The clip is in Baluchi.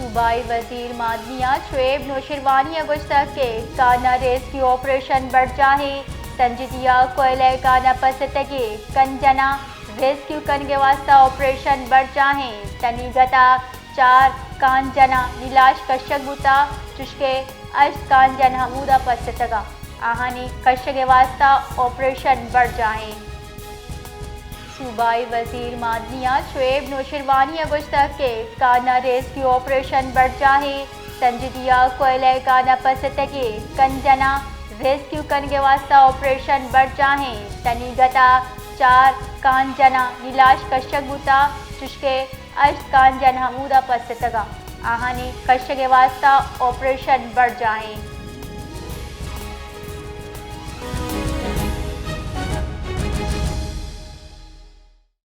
صوبائی وزیر معدنیات شعیب نوشیروانی ءَ گوشتگ کہ کان ءَ ریسکیو آپریشن برجاہ ایں، سنجیدی ءَ کوئلہ ءِ کان ءَ پسیتگیں کن جناں ریسکیو کنگ ءِ واستہ آپریشن برجاہ ایں۔ تنیگت ءَ چار کان جنانی لاش کشگ بوتگ، چوشکہ ہشت کان جن ہمودا پسیتگ ءُ آہانی کشگ ءِ واستہ آپریشن برجاہ ایں۔ صوبائی وزیر معدنیات شعیب نوشیروانی ءَ گوشتگ کہ کان ءَ ریسکیو آپریشن برجاہ ایں، سنجیدی ءَ کوئلہ ءِ کان ءَ پسیتگیں کن جناں ریسکیو کنگ ءِ واستہ آپریشن برجاہ ایں۔ تنیگت ءَ چار کان جنانی لاش کشگ بوتگ، چوشکہ ہشت کان جن ہمودا پسیتگ ءُ آہانی کشگ ءِ واستہ آپریشن برجاہ ایں۔